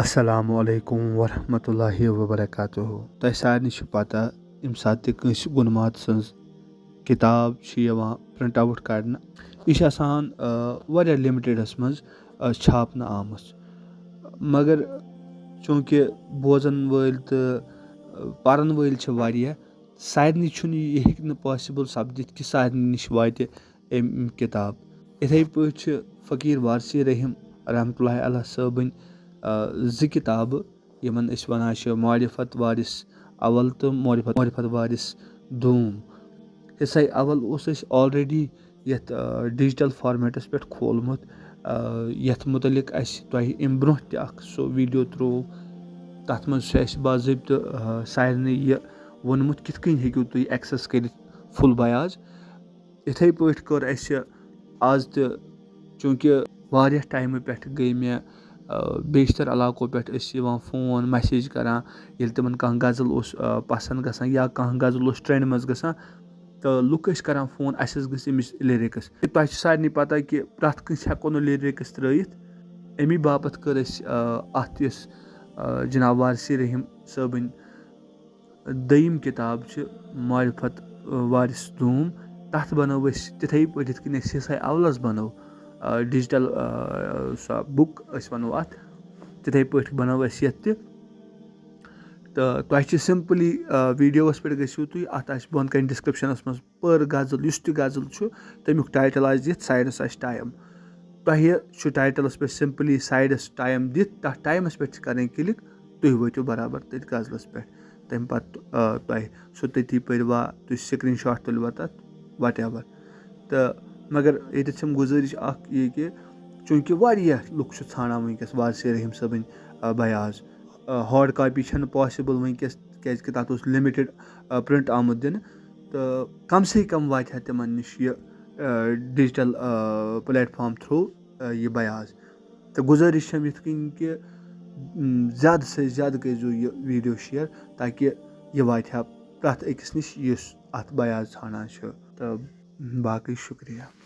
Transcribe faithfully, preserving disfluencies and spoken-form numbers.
السلام علیکم ورحمۃ اللہ وبرکاتہ۔ تۄہہِ سارنٕے چھِ پتہ، ییٚمہِ ساتہٕ تہِ کٲنٛسہِ گُنمات سٕنٛز کِتاب چھِ یِوان پرنٹ آوُٹ کڑنہٕ، یہِ چھِ آسان، آ، واریاہ لِمٹِڈَس منٛز، آ، چھاپنہٕ آمٕژ۔ مگر چوٗنٛکہِ بوزَن وٲلۍ تہٕ، آ، پَرَن وٲلۍ چھِ واریاہ، سارنٕے چھُنہٕ یہِ، یہِ ہیٚکہِ نہٕ پاسِبٕل سَپدِتھ کہِ سارنٕے نِش واتہِ أمۍ کِتاب۔ یِتھَے پٲٹھۍ چھِ فقیٖر وارثی رحیم رحمتہ اللہ علیہ صٲبٕنۍ، آ، زٕ کِتابہٕ، یِمَن أسۍ وَنان چھِ معرفت وارث اول تہٕ معرفت، معرفت وارث دوم۔ حصہ اول اوس اَسہِ آلریڈی یَتھ، آ، ڈیجیٹل فارمیٹَس پٮ۪ٹھ کھولمُت، آ، یَتھ مُتعلِق اَسہِ تۄہہِ اَمہِ برونٛہہ تہِ اَکھ سُہ ویٖڈیو ترٛوو۔ تَتھ منٛز چھُ اَسہِ باضٲبطہٕ، آ، سارنٕے یہِ ووٚنمُت کِتھ کٔنۍ ہیٚکِو تُہۍ ایکسیس کٔرِتھ فُل بیاض۔ یِتھَے پٲٹھۍ کٔر اَسہِ آز تہِ، چوٗنٛکہِ واریاہ ٹایمہٕ پٮ۪ٹھ گٔے مےٚ، آ، بیشتر علاقو پٮ۪ٹھ ٲسۍ یِوان فون، میسیج کَران، ییٚلہِ تِمَن کانٛہہ غزل اوس، آ، پَسنٛد گژھان یا کانٛہہ غزل اوس ٹرٛینڈِ منٛز گژھان، تہٕ لُکھ ٲسۍ کَران فون، اَسہِ حظ گٔژھ أمِس لیرِکٕس۔ تۄہہِ چھِ سارنٕے پَتہ کہِ پرٛٮ۪تھ کٲنٛسہِ ہٮ۪کو نہٕ لیرِکٕس ترٛٲیِتھ، اَمی باپَتھ کٔر اَسہِ، آ، اَتھ یُس، آ، جناب وارثی رحیم صٲبٕنۍ دوٚیِم کِتاب چھِ معرفت، آ، وارث دوم، تَتھ بَنٲو أسۍ تِتھَے پٲٹھۍ یِتھ کٔنۍ اَسہِ حصہ اولَس بَنٲو، آ، ڈیجیٹل، آ، سۄ بُک أسۍ وَنو اَتھ، تِتھَے پٲٹھۍ بَنٲو اَسہِ یَتھ تہِ۔ تہٕ تۄہہِ چھِ سِمپٕلی، آ، ویٖڈیووَس پٮ۪ٹھ گٔژھِو تُہۍ، اَتھ آسہِ بۄن کَنہِ ڈِسکرٛپشَنَس منٛز per غزل، یُس تہِ غزل چھُ، تَمیُک ٹایٹل آسہِ دِتھ، سایڈَس آسہِ ٹایم۔ تۄہہِ چھُ ٹایٹلَس پٮ۪ٹھ سِمپٕلی سایڈَس ٹایم دِتھ، تَتھ ٹایمَس پٮ۪ٹھ چھِ کَرٕنۍ کِلِک، تُہۍ وٲتِو برابر تٔتھۍ غزلَس پٮ۪ٹھ۔ تَمہِ پَتہٕ، آ، تۄہہِ سُہ تٔتی پٔرِوا، تُہۍ سِکریٖن شاٹ تُلوا تَتھ، وٹ ایور۔ تہٕ مگر ییٚتٮ۪تھ چھَم گُزٲرِش اَکھ یہِ کہِ چوٗنٛکہِ واریاہ لُکھ چھِ ژھانٛڈان وٕنکیٚس وارثی رحیم صٲبٕنۍ، آ، بیاض۔ آ، ہارڈ کاپی چھَنہٕ پاسِبٕل وٕنکیٚس، کیٛازِکہِ تَتھ اوس لِمِٹِڈ، آ، پرنٹ آمُت دِنہٕ۔ تہٕ کم سے کم واتہِ ہا تِمن نِش یہِ، آ، ڈیجیٹل، آ، پلیٹ فارم تھرو، آ، یہِ بیاض۔ تہٕ گُزٲرِش چھَم یِتھ کٔنۍ کہِ، م، زیادٕ سے زیادٕ کٔرۍزیو یہِ ویٖڈیو شیئر، تاکہِ یہِ واتہِ ہا پرٛٮ۪تھ أکِس نِش یُس اَتھ بیاض ژھانٛڈان چھُ۔ تہٕ باقٕے شُکریہ۔